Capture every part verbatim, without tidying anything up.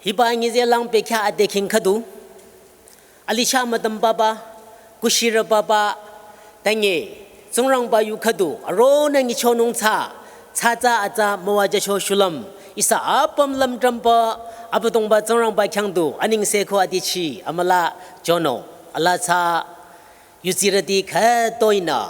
Hiba nyize lang bekhyah ade khing khüdu. Alisha mütüm baba, kushirü baba, tange, Tsingrangba yu khüdu, aronü nyichonung tsü, tsü tsü atsa müwajücho shulüm, ihsa apüm lümtrümba, Abüdongba Tsingrangba khyang du, anengse ko adichi, amüla, chono, ala tsü, yutsirüti khütoi nü,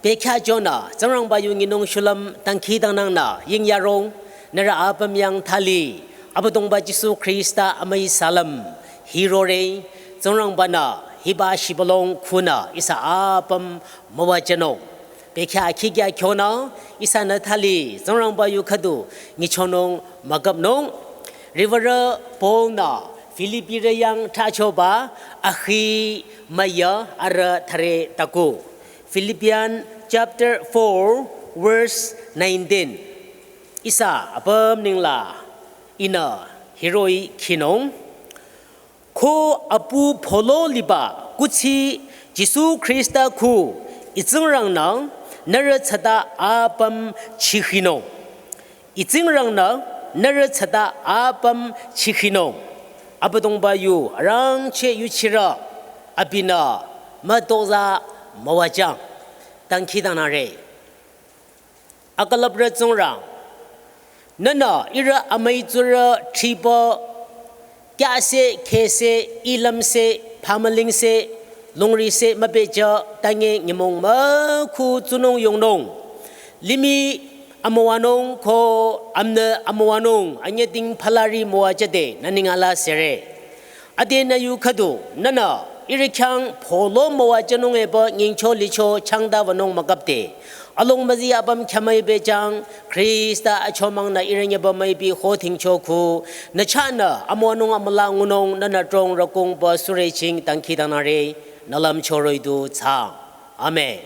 bekhyah chonü, Tsingrangba yu nyinung shulüm, dangkhidangnang nü, yingyarong, nührü apüm yang thali, Abüdongba Jisu Khrista amüi salüm, hirore, Tsingrangba nü, hiba shibülung khunü, ihsa apüm müwajünung. Bekhyah khikya khyonü, ihsanü thali, Tsingrangba yu khüdu, nyichonung, müküpnung. Riwürü Paul nü, Philippirü yang thrachoba, akhi müya arüh thüre taku. Philippians chapter four, verse nineteen. Ihsa apüm ningla ihnü hiroh-i khinung. Ko apu pholo liba kuthsi Jisu Khrista khu I Tsingrangnü nührü tsüta apüm chikhinung. I Tsingrangnü nührü tsüta apüm chikhinung. Abüdongba yu arangcheh yuchirü abinü mütozah müwajüng. Dangkhidangnangre. Akülüprü Tsingrang. Nühnü ihrü amüi tsurü thriba kyase, khese, ilümse, phamülingse, lungrise, mübejü, tange nyümong mükhu tsunung yongnung. Limih amüwanung ko amnü amüwanung, anyüding phalari müwajüde, nü ningala sere. Ade nü yu khüdu, nühnü, ihrü khyang pholo müwajünung epü nyingcho licho changda wünung müküpde. Along müzi apüm khyamüi bejüng, Khrista achomang nü ihrü nyeba müipi ho thingcho khu, nü chahnü, amüwanung amüla ngunung, nühnü trong rükungba sürüching dangkhidangnangre, nü lümcho roh-i du tsang. Amen.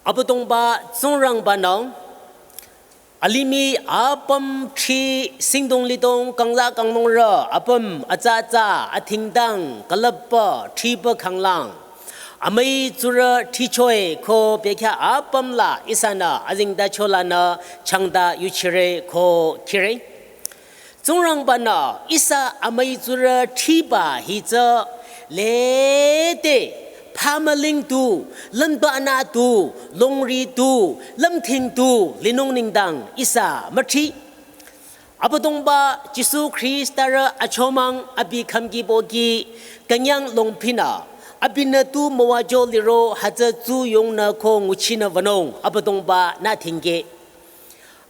Abüdongba Tsingrangbanü, alimih apüm thri singdong lidong kangla kangnungrü apüm atsa atsa athingdang külüpba thriba khanglang. Amüi tsurü thrichoe ko bekhyah apüm la ihsanü azengtacho lanü changda yuchire ko khire. Tsingrangbanü ihsa amüi tsurü thriba hi tsü lede phamüling tu, lümbanü tu, longri tu, lümthing tu, linung nengdang ihsa müthri. Abüdongba Jisu Khristarü achomang abi khümki pohki künyang longphinü, abinü tu müwajo liro hütsü tsuyongnü ko nguchinü wünung Abüdongba nü thingke.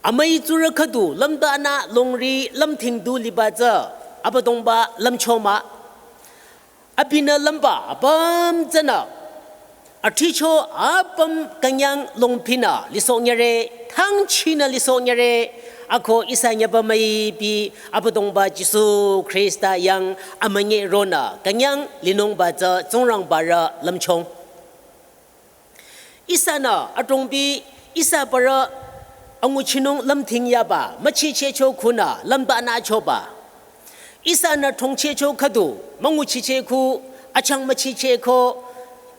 Amüi tsurü khüdu lümdanü longri lümthing du liba tsü Abüdongba lümcho mah. Abinü lümba apüm tsünü. Athricho apüm künyang longphinü lisohnyüre, thangchinü lisohnyüre, ako ihsa nyeba müipi Abüdongba Jisu Khrista yang amünyi ronü künyang linungba tsü Tsingrangbarü lümchong. Ihsanü adrongbi ihsa parü anguchinung lümthing yaba müchichehcho khunü lümbanü choba. Ihsanü thongchehcho khüdu münguchicheh khu achang müchicheh ko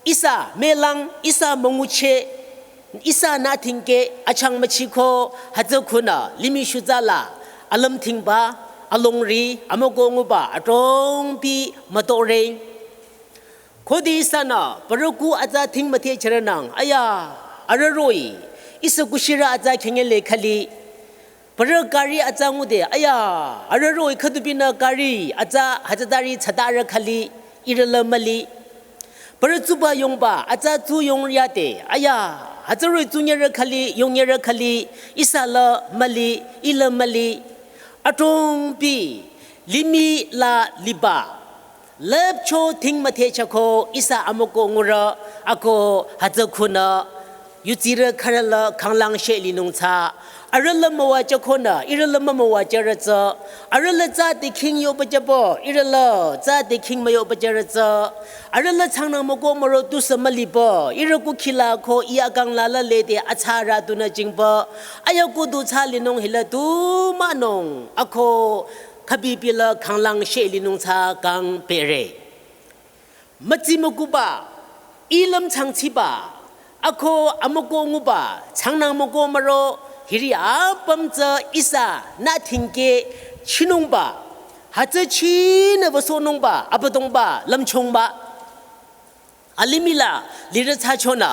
ihsa mülang ihsa müngucheh ihsanü thingke achang müchiko hütsü khunü limih shutsa la alümthingba alongri amüko nguba adrongbi mütohreng. Khode ihsanü parü ku atsa thing müthehchehre nang, aya, arüh roh-i, ihsa kushirü atsa khenyele khali, parü gari atsa ngude, aya, arüh roh-i khüdubinü gari atsa hütsütari tsütarü khali, ihrü la müli. Parü tsuba yongba atsa tsu yongyade, aya, hütsü roh-i tsunyüre khali, yongyüre khali, ihsa la müli, ih la müli. Adrongbi, limih la liba. Lüpcho thing müthehchehko ihsa amüko ngurü ako hütsü khunü yutsirü khürü la khanglang sheh linung tsü. Arüh la müwajükonü, ihrü la mümüwajüre tsü. Arüh la tsü te khing yohpüjüpü, ihrü la tsü te khing müyohpüjüre tsü. Arüh la changnang müko müro tusü müliba, ihrü kukhi la ko iya kang la la lede atsarü tunü jingba. Aya kudu tsü linung hila tu münung, ako khübibi la khanglang sheh linung tsü kang pehre. Mütsi mükuba, ilüm changchiba, ako amüko nguba, changnang müko müro, Hiri apüm tsü ihsa nü thingke chinungba, hütsü chinü wüsohnungba, Abüdongba lümchung mah. Alimih la lirü thsachonü,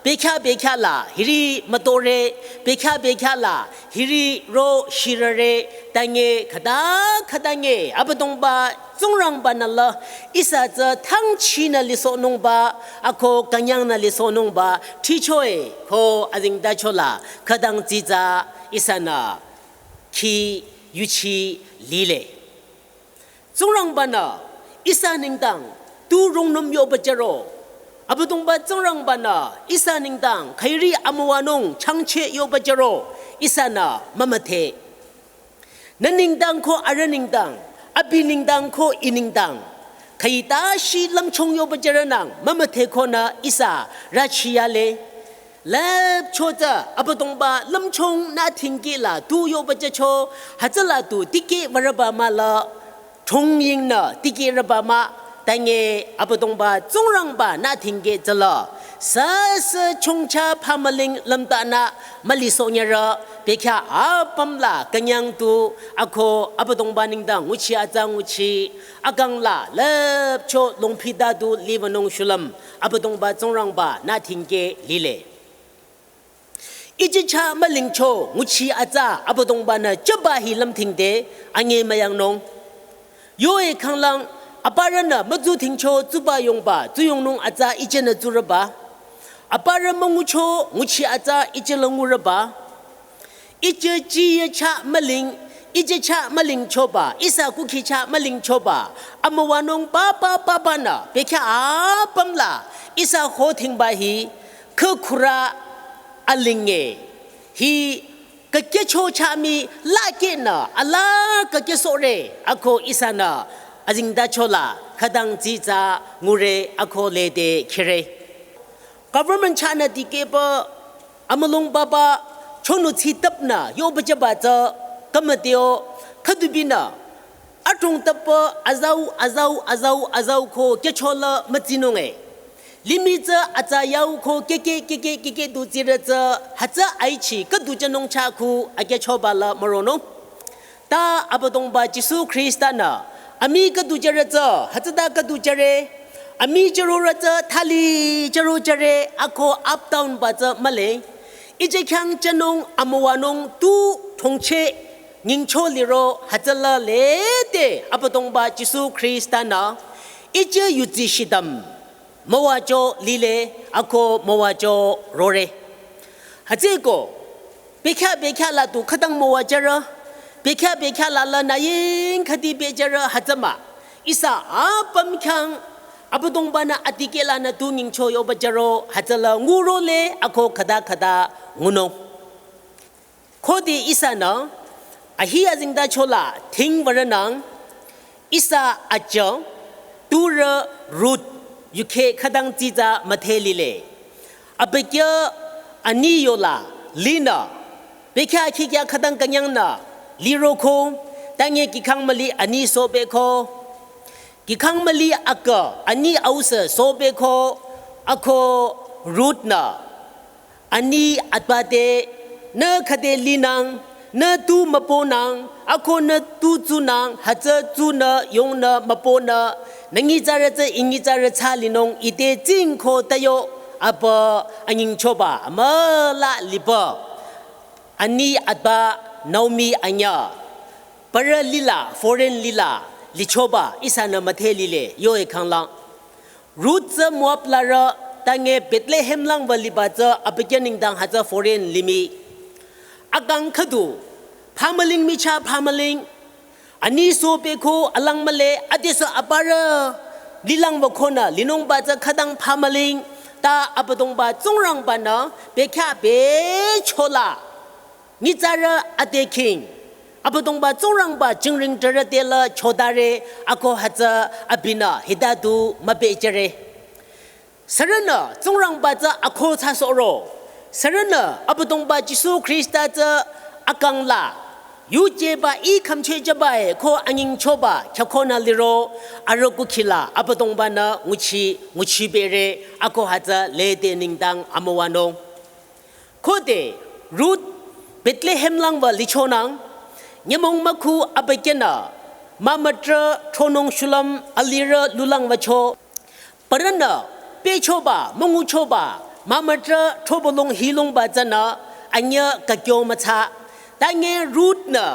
bekhyah bekhyah la hiri mütore, bekhyah bekhyah la hiri ro shirüre, tange khüta khüta nge, Abüdongba Tsingrangba-nü la ihsa tsü thangchinü lisohnungba, ako künyangnü lisohnungba, thrichoe ko azengtacho la khütang tsitsa ihsanü khi yuchi lile. Tsingrangba-nü ihsa nengdang tu rungnüm yohpüjüro. Abüdongba Tsingrangba-nü ihsa nengdang khüiri amüwanung changcheh yohpüjüro. Ihsanü mümüdhe. Nü nengdang ko arüh nengdang, abi nengdang ko ih nengdang, khüta shi lümchung yohpüjürünang mümüdhe konü ihsa rachiyale. Lüpcho tsü Abüdongba lümchung nü thingke la tu yohpüjücho, hütsüla tu tikeh würeba mah la, thongyingnü tikehreba mah, tange Abüdongba Tsingrangba-nü thingke tsüla, süsü chongcha phamüling lümtanü mülisohnyürü, bekhyah apüm la künyang tu, ako Abüdongba nengdang nguchi atsa nguchi, akang la lüpcho longphita tu liwünung shulüm, Abüdongba Tsingrangba-nü thingke lile. Ije chah mülingcho nguchi atsa Abüdongba-nü jüba hi lümthingde ange müyangnung. Yoe khanglang aparünü mütsu thingcho tsuba yongba tsuyongnung atsa ijenü tsurüba. Aparü müngucho nguchi atsa ije la ngurüba. Ije jiye chah müling, ije chah mülingchoba, ihsa kukhi chah mülingchoba, amüwanung papa papanü, bekhyah apüm la, ihsa ho thingba hi, khükhurü alinge, hi, kükehcho chah mii, lakehnü, ala kükehsohre, ako ihsanü, azengtacho la, khütang tsitsa ngure, ako lede khire. Government chahnü dikehba, amülung papa, chonu tsitüpnü, yohpüjüba tsü, kümüdeo, khüdubinü, adrong tüpba, azau, azau, azau, azau ko, kehcho la mütsinunge. Limih tsü atsa yau ko, keke, keke, keke du tsirü tsü, hütsü aichi, khüdu jünung chah ku, akehchoba la müronung. Ta Abüdongba Jisu Khrista-nü, amii khüdu jüre tsü, hütsüta khüdu jüre, amii jürorü tsü, thali jüro jüre, ako up down ba tsü mühle. Ije khyang jünung amüwanung tu thongcheh, nyingcho liro, hütsüla lede, Abüdongba Jisu Khrista-nü, ije yudsi shidam. Müwacho lile, ako müwacho rore. Hütsüeko, bekhyah bekhyah la tu khütang müwajürü, bekhyah bekhyah la la nü ying khüdi bejürü hütsü mah. Ihsa apüm khyang, Abüdongba-nü adikeh lanü tu nyingcho yohpüjüro, hütsüla ngurole, ako khüta khüta ngunung. Khode ihsanü, ahi azengtacho la thingwürünang, ihsa aja, turü Ruth, yukheh khütang tsitsa müdhe lile. Abükyü ani yola, linü, bekhyah khikhyah khütang künyangnü, liroko, tange kikhang müli ani sobeko. Kikhang müli akü, ani ause sobeko, ako Ruth-nü. Ani atbate, nü khüde linang, nü tu müponang, ako nü tu tsunang, hütsü tsunü, yongnü, müponü, nü nyitsarü tsü, i nyitsarü tsü linung, ite tsingko tayo, apa, anyingchoba, amüla liba. Ani atba, Naomi anyüh. Parü lila, foreign lila, lichoba, ihsanü müdhe lile, yoe khanglang. Ruth tsü Moab larü, tange Bethlehem lang wü liba tsü, abükyü nengdang hütsü foreign limih. Akang khüdu, phamüling michah phamüling, ani sobeko alang mühle, adesü aparü, lilang wükonü, linungba tsü khütang phamüling, ta Abüdongba Tsingrangba-nü, bekhyah bechola. Nyitsarü ade king. Abüdongba Tsingrangba jingring jürü tela chodare ako hütsü abinü hita du mübejüre. Sürünü Tsingrangba tsü ako thsasohro. Sürünü Abüdongba Jisu Khrista tsü akang la. Yujeba i khümchejüba e ko anyingchoba khyükonü liro arüh kukhi la Abüdongba-nü nguchi nguchibere ako hütsü lede nengdang amüwanung. Khode Ruth Bethlehem lang wü lichonang, nyümong mükhu abükyünü, mümütrah thronung shulüm alirü lulang wücho. Parünü, pehchoba, münguchoba, mümütrah throbülung hilungba tsünü, anyü kakyo mütsa. Tange Ruth-nü,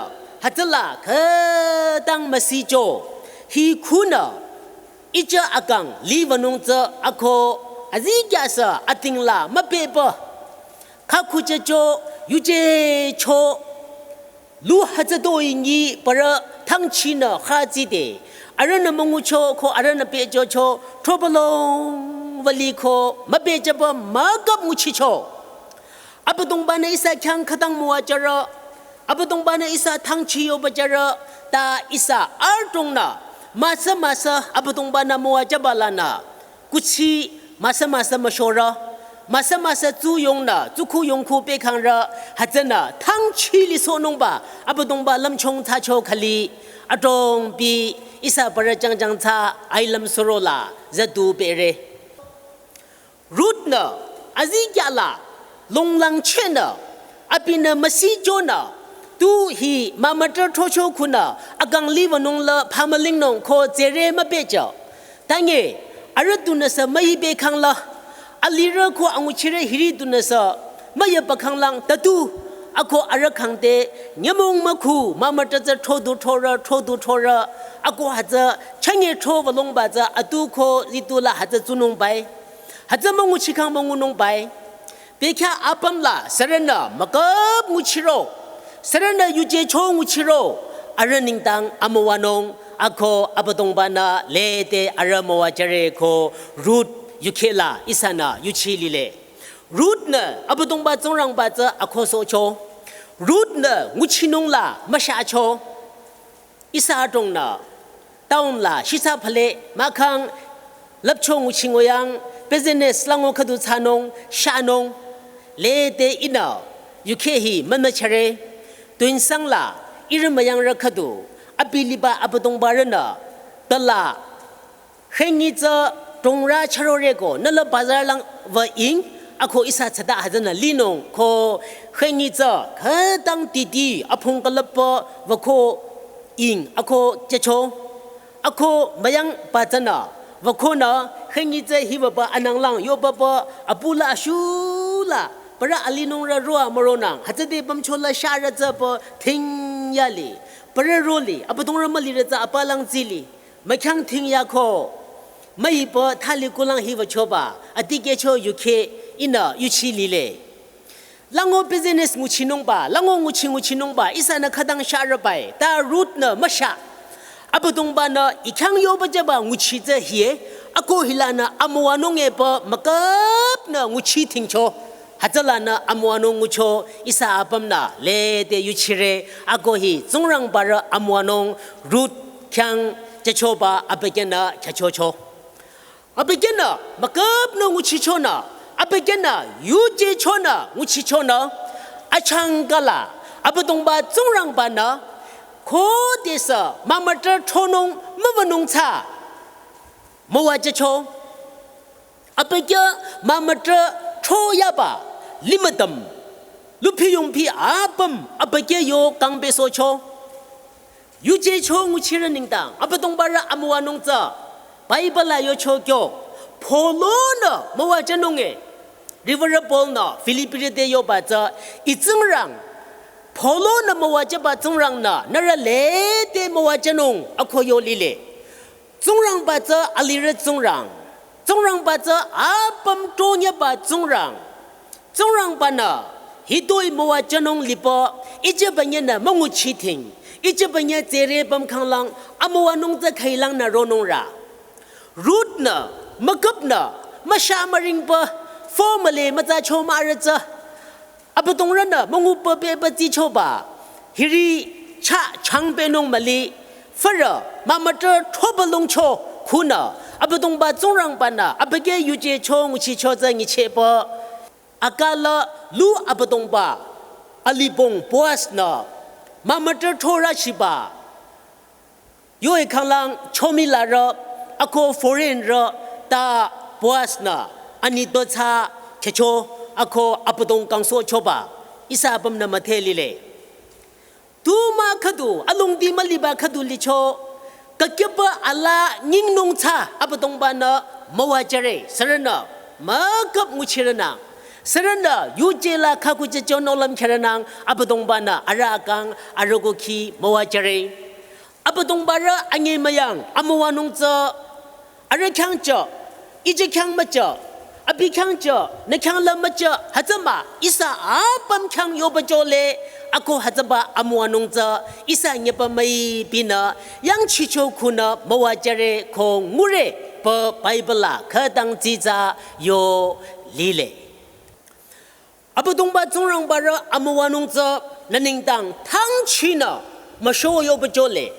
hütsüla, khütang müsicho, hi khunü, icha akang, li wünung tsü ako, azikyasü, atingla, müpehpü. Khakhuchehcho, yuchehcho, lu hütsüto ingi parü thangchinü khatside, arühnü müngucho ko arühnü pehchocho, throbülung wüli ko, müpehchaba mükap nguchicho. Abüdongba-nü ihsa khyang khütang müwajürü, Abüdongba-nü ihsa thangchi yoba jürü, ta ihsa arühnü, müsa müsa Abüdongba-nü müwajüba lanü, kuchi müsa müsa müshorü, müsa müsa tsuyongnü, tsukhu yongkhu pehkhangrü, hütsünü, thangchi lisohnungba, Abüdongba lümchung thsacho khali, adrongpi, ihsa parü jangjang thsa, ailüm surola, züdu pehre. Ruth-nü, azikyala, longlangchehnü, abinü müsichonü, tu hi mümütrah throcho khunü, akang li wünung la phamülingnung ko tsere müpehcho. Tange, arüh tunüsü müipe khangla, alirü ko anguchirü hiri tunüsü, müyapa khanglang tatu, ako arüh khangte, nyümong mükhu, mümütrah tsü throdu throrü, throdu throrü, ako hütsü, chünye thro wülungba tsü, atu ko zitula hütsü tsunungbai. Hütsü münguchikhang müngunungbai. Bekhyah apümla sürünü mükap nguchiro. Sürünü yuje cho nguchiro. Arüh nengdang amüwanung ako Abüdongba-nü lede arüh müwajüre ko Ruth yukhehla ihsanü yuchi lile. Ruth-nü Abüdongba Tsingrangba tsü akhosohcho. Ruth-nü nguchinungla müshacho. Ihsa adrongnü, town la, shisa phale, mahkhang, lüpcho nguchi nguyang, business lango khüdu thsanung, shanung, lede ihnü, yukheh hi mümüchare, tuinsang la, ihrü müyangrü khüdu, abi liba Abüdongbarünü, tala, khengi tsü, tongra charore ko, nüla bazar lang wü ing, ako ihsa tsada hütsünü linung, ko, khengi tsü, khütang titi, apung külüpba, wüko, ing, ako jücho, ako müyangba tsünü, wükonü, khengi tsü hiwüba ananglang, yobaba, apula ashula, parü alinungrü roa müronang, hütsüde pümchola sharü tsüba, ting yali, parü roli, Abüdongrü mülirü tsü apalang tsili, mükhyang ting yako, müipa thali kulang hiwüchoba, adikehcho yukheh, ihnü yuchi lile. Lango business nguchinungba, lango nguchi nguchinungba, ihsanü khütang sharübai, ta Ruth-nü müsha. Abüdongba-nü ikhyang yoba jüba nguchi tsü hie, ako hilanü amüwanung epü mükapnü nguchi tingcho. Hütsülanü amüwanung ngucho ihsa apümnü lede yuchire, ako hi Tsingrangbarü amüwanung Ruth khyang jüchoba abükyünü khyüchocho. Abükyünü, mükapnü nguchichonü, abükyünü, yujechonü, nguchichonü, achangkala, Abüdongba Tsingrangba-nü, khodesü, mümütrah thronung, müwünung tsü, müwajücho, abükyü, mümütrah throyaba, limütüm, luphi yongphi apüm, abükyü yo kangbesohcho, Yuje cho nguchirü nengdang, Abüdongbarü amüwanung tsü, Bible la yocho kyo, Paul-nü müwajünung e, Reverend Paul-nü Philippirü te yoba tsü, I Tsingrang, Paul-nü müwajüba Tsingrangnü, nührü lede müwajünung, ako yo lile. Tsingrangba tsü alirü Tsingrang. Tsingrangba tsü apüm tonyüba Tsingrang. Tsingrangba-nü hitoi müwajünung lipü, ijübanyenü münguchiting, ijübanye tsere pümkhanglang, amüwanung tsü khüilangnü ronungrü. Ruth-nü, müküpnü, müsha müringpü, fo müle mütsa cho mürü tsü. Abüdongrünü müngupü bebü tsichoba, hiri chah changbenung müli, fürü, mümütrah throbalungcho, khunü, Abüdongba Tsingrangba-nü, abükyü yuje cho nguchicho tsü nyichehpü. Akala lu Abüdongba, alibong Boaz-nü, mümütrah throrachiba, yo-i khanglang chomilarü, ako foreignrü, ta Boaz-nü, ani dotsa khecho, ako Abüdong kangsohchoba. Ihsa apümnü müdhe lile. Tuma khüdu, alongdi müliba khüdu licho, kakipa ala nyingnung tsü Abüdongba-nü müwajüre, sürünü müküp nguchirenang, sürünü yuje la khaku jücho nohlüm kherenang, Abüdongba-nü arüh akang arüh kukhi müwajüre. Abüdongba rü anyemüyang amüwanung tsü, arüh khyang jü, ije khyang müjü, abi khyang jü, nü khyang la müjü, hütsü mah, ihsa apüm khyang yoba jole, ako hütsüba amüwanung tsü, ihsa nyüpa müipinü, yangchicho khunü müwajüre ko ngure, pü Bible la khütang tsitsa yo lile. Abüdongba Tsingrangba rü amüwanung tsü nü nengdang thangchinü müsho yoba jole.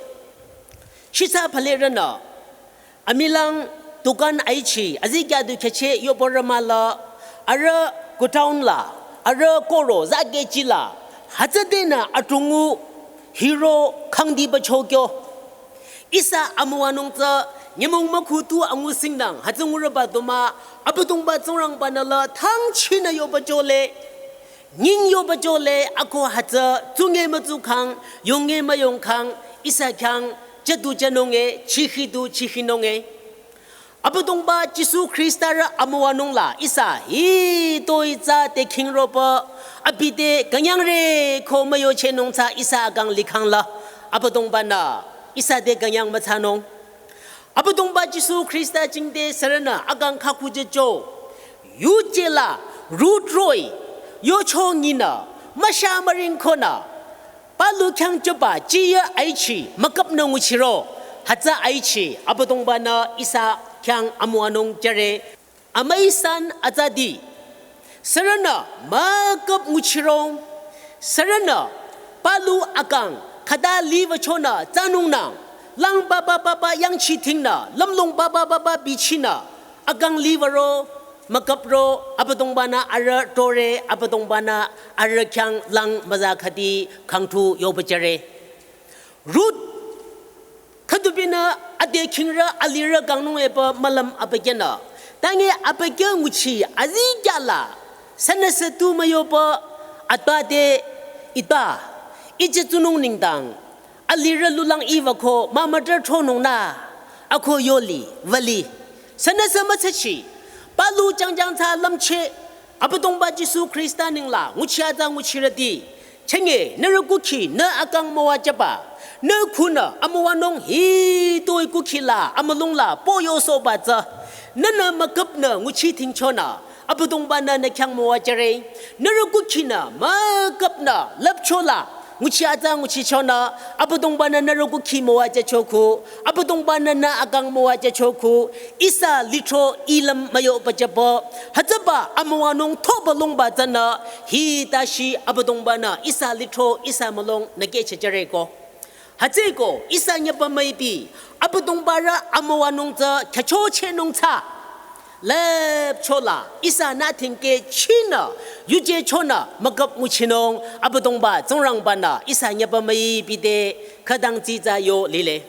Shitsa phalerünü, amilang dukan aichi, azikyah du kheche yoba rü mahla, arüh godown la, arüh koro, zake chila, hütsüdenü atungu hiro khangdiba chokyo. Ihsa amüwanung tsü nyümong mükhu tu angusingnang, hütsü ngurüba du mah, Abüdongba Tsingrangba-nü la thangchinü yoba jole, nying yoba jole, ako hütsü tsunge mütsukhang, yonge müyongkhang, ihsa khyang jüdu jünunge, chihi du chihinunge. Abüdongba Jisu Khrista rü amüwanung la ihsa hitoi tsü te khingropü, abi te künyangre ko müyochehnung tsü ihsa akang likhang la, Abüdongba-nü ihsa te künyang müthsanung. Abüdongba Jisu Khrista jingte sürünü akang khaku jücho, yuje la Ruth roh-i, yocho nyinü, müsha müring konü, palu khyang jüba jiya aichi müküpnü nguchiro, hütsü aichi Abüdongba-nü ihsa khyang amüwanung jüre. Amüi san atsati, sürünü müküp nguchirong, sürünü palu akang khüta liwüchonü tsanungnang, lang baba baba yangchi tingnü, lümlong baba baba bichinü, akang liwüro, müküpro, Abüdongba-nü arüh tore, Abüdongba-nü arüh khyang lang müza khüdi khangthu yoba jüre. Ruth khüdubinü ade khingrü alirü kangnung epü mülüm abükyünü. Tange abükyü nguchi azikyah la, sünüsü tu müyopü atbate ita, ije tsunung nengdang, alirü lulang iwüko mümüdre thronungnü, ako yoli, wüli. Sünüsü mütsachi, palu jangjang tsü lümcheh, Abüdongba Jisu Khrista nengla nguchi atsa nguchirüti, chenge nührü kukhi nü akang müwajüba, nü khunü amüwanung hitoi kukhi la amülung la poyosohba tsü, nünü müküpnü nguchi tingchonü, Abüdongba-nü nü khyang müwajüre, nührü kukhinü müküpnü lüpcho la nguchi atsa nguchichonü, Abüdongba-nü nührü kukhi müwajücho khu, Abüdongba-nü nü akang müwajücho khu, ihsa lithro ilüm müyoba jüpü, hütsüba amüwanung thoba longba tsünü, hita shi Abüdongba-nü ihsa lithro ihsa mülung nü kehchehjüre ko. Hütsüeko ihsa nyüpa müipi, Abüdongba rü amüwanung tsü khyüchochehnung tsü, lüpcho la ihsa nü tingkeh chinü, yujechonü müküp nguchinung, Abüdongba Tsingrangba-nü ihsa nyüpa müipi te khütang tsitsa yo lile.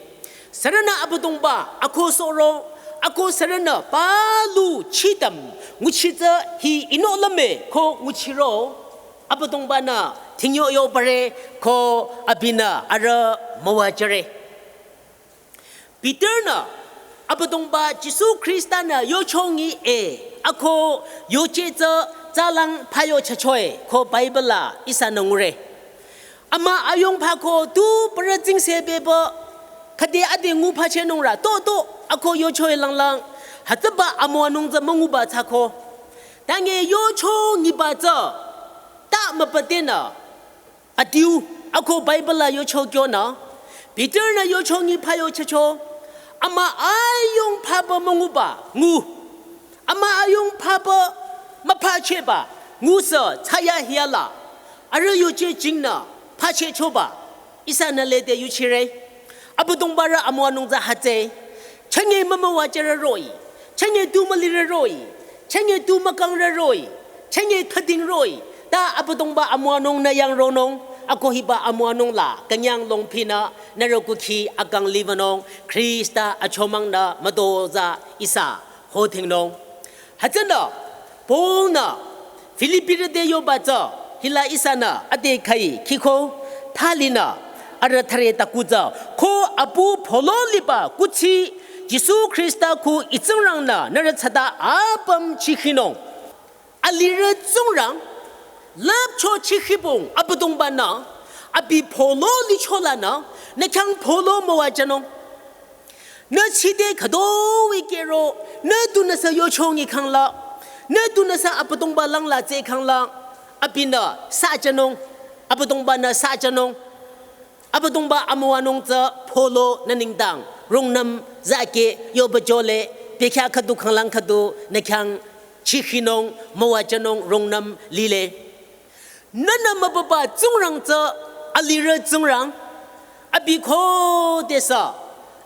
Sürünü Abüdongba akohsohro, ako sürünü palu chidam nguchi tsü hi inohlüme ko nguchiro, Abüdongba-nü tingyo yobare ko abinü arüh müwajüre. Peter-nü Abüdongba Jisu Khrista-nü yochongi e, ako yocheh tsü tsalang phayochehchoe ko Bible la ihsanü ngure. Ama ayung phako tu parü tsingse bebü, khüde ade ngu phachehnung rü to to, ako yochoe langlang, hütsüba amüwanung tsü münguba thsako. Tange yochongiba tsü, ta müpatenü, adiu, ako Bible la yocho kyonü, Peter-nü yochongi phayochehcho, ama ayung phapü münguba, ngu. Ama ayung phapü müpachehba, ngusü thsayahiya la, arüh yocheh jingnü phachehchoba, ihsanü lede yuchire. Abüdongba rü amüwanung tsü hütsü, chenge mümüwajürü roh-i, chenge tu mülirü roh-i, chenge tu mükangrü roh-i, chenge khüding roh-i, ta Abüdongba amüwanung nü yangronung, ako hiba amüwanung la künyang longpinü, nührü kukhi akang liwünung, Khrista achomangnü mütozah ihsa hotingnung. Hütsünü, Paul-nü, Filipirü te yoba tsü, Hila ihsanü ade khai khiko thalinü arüh thare takutsü ko apu pholo liba kuthsi Jisu Khrista khu I Tsingrangnü nührü thsata apüm chikhinung. Alirü Tsingrang, lüpcho chikhibong Abüdongbanü, abi pholo licholanü, nü khyang pholo müwajünung. Nü chide khüdu wikero, nü tunüsü yochongi khangla, nü tunüsü Abüdongba langla tse khangla, abinü sachünung, Abüdongbanü sachünung. Abüdongba amüwanung tsü pholo nü nengdang rungnüm zake yoba jole, bekhyah khüdu khanglang khüdu nü khyang chikhinung müwajünung rungnüm lile. Nünü mübüba Tsingrang tsü alirü Tsingrang, abi khodesü,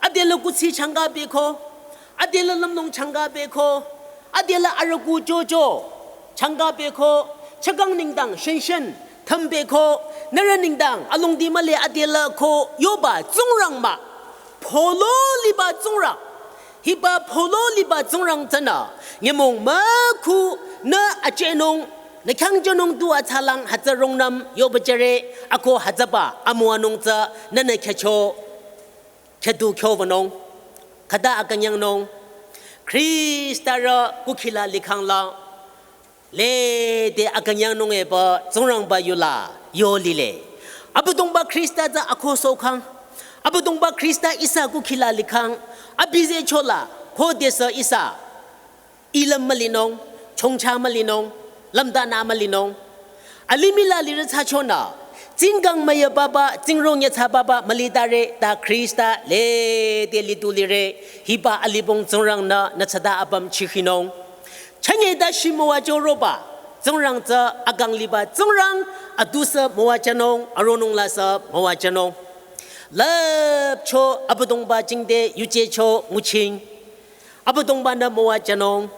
adelü kuthsi changka beko, adelü lümnung changka beko, adelü arüku jojo changka beko, chakang nengdang shenshen thambeko, nührü nengdang alongdi mühle adelü ko yoba Tsingrang mah. Pholo liba Tsingrang. Hiba pholo liba Tsingrang tsünü, nyümong mükhu nü achehnung, nü khyang jünung tu athsalang hütsü rungnüm yoba jüre, ako hütsüba amüwanung tsü nünü khyücho, khyüdu khyowünung, khüta akünyangnung, Khristarü kukhila likhangla, lede akünyangnung epü Tsingrangba yula yo lile. Abüdongba Khrista tsü akhosokhang. Abüdongba Khrista ihsa kukhila likhang. Abi zehchola khodesü ihsa ilüm mülinung, chongcha mülinung, lümdanü mülinung. Alimih la lirü thsachonü, tsingkang müyü baba, tsingrong yü thsa baba mülitare ta Khrista lede litu lire, hiba alibong Tsingrangnü nü thsata apüm chikhinung. Chünye ta shimowa joroba, Tsingrang tsü akang liba Tsingrang, atusü müwajünung, aronung lasü müwajünung. Lüpcho Abüdongba jingte yuje cho nguching. Abüdongbanü müwajünung.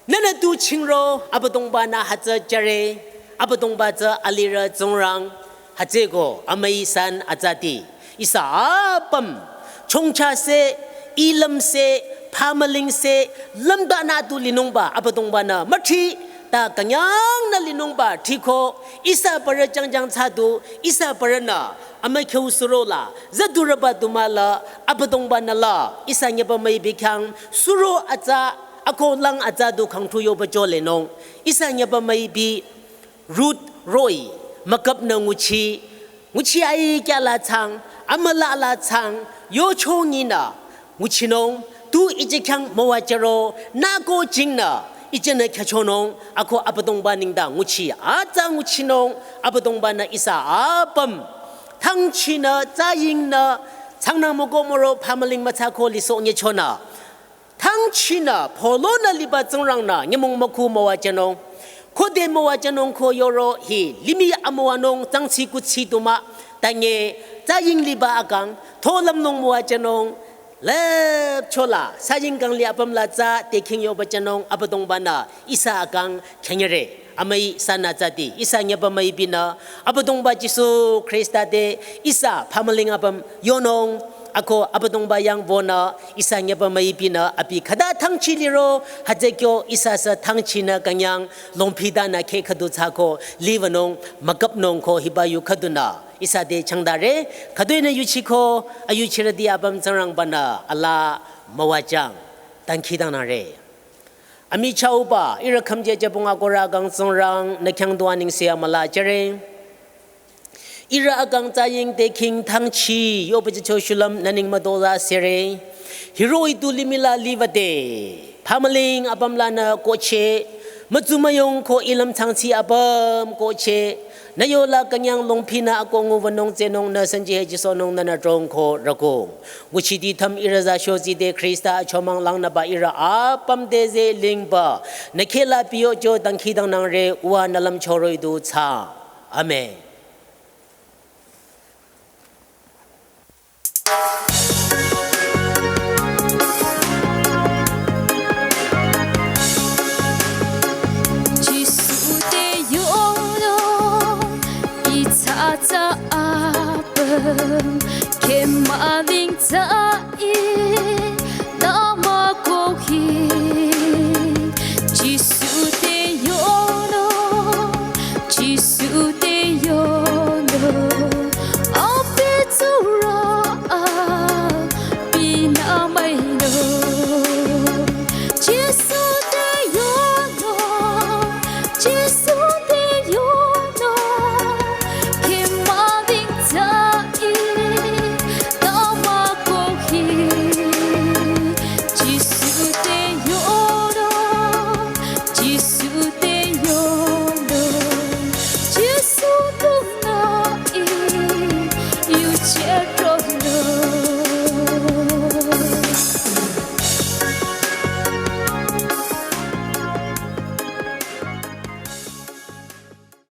Nünü tu chingro, Abüdongbanü hütsü jüre, Abüdongba tsü alirü Tsingrang, hütsüko amüi san atsati. Ihsa apüm, chongcha se, ilüm se, phamüling se, lümdanü tu linungba, Abüdongbanü müthi, ta künyangnü linungba, tiko, ihsa parü jangjang thsadu, ihsa parünü, amükhyu surola, züdurüba dumüla, Abüdongbanü la, ihsa nyüba müipi khyang, suro atsa, ako lang atsa du khangthu yoba jolenung, ihsa nyüba müipi, Ruth roh-i, müküpnü nguchi, nguchi ai kya la thsang, amüla la thsang, yochonginü, nguchinung, tu ije khyang müwajüro, nü ko jingnü, ije nü khyüchonung, ako Abüdongba nengdang nguchi, atsa nguchinung, Abüdongbanü ihsa apüm, thangchinü, tsayingnü, tsangnang müko müro, phamüling mütsako lisoh nyechonü. Thangchinü, pholonü liba Tsingrangnü, nyümong mükhu müwajünung. Khode müwajünung ko yoro hi, limih amüwanung, tsangtsi kuthsi tumah, tanye, tsaying liba akang, tholümnung müwajünung, lüpchola, saying kangli apüm la tsa, tekhing yoba jünung, Abüdongbanü, ihsa akang, khenyere, amüi san atsati, ihsa nyüba müipinü, Abüdongba Jisu Khrista te, ihsa phamüling apüm, yonung, ako Abüdongba yang wünü, ihsa nyüba müipinü, abi khüta thangchi liro, hütsü kyo, ihsa sü thangchinü künyang, longphidanü khe khüdu thsako, liwünung, müküpnung ko hiba yu khüdunü. Ihsa te changdare, khütoinü yuchiko, ayuchirüti apüm Tsingrangbanü, ala müwajang, dangkhidangnangre. Amichahba, ihrü khümje jübong akohrü kang Tsingrang, nü khyang du anengse amüla jüre. Ihrü akang tsaying tekhing thangchi, yoba jücho shulüm nü neng müdola sere. Hiroh-i tu limih la liwüde. Phamüling apüm lanü kohcheh, mütsumüyung ko ilüm thsangtsi apüm kohcheh, nü yola künyang longphinü ako nguwünung tsehnung nü sanji he jisohnung nünü dhrongko rükung. Nguchiti thüm ihrü za shozide Khrista achomang langnüba ihrü apüm te ze lingba, nü khehla piyocho dangkhidangnangre uwa nü lümcho roh-i du thsa. Amen. Jisu te yoro, itsa tsa apüm, kemaling tsa i, nama kohi.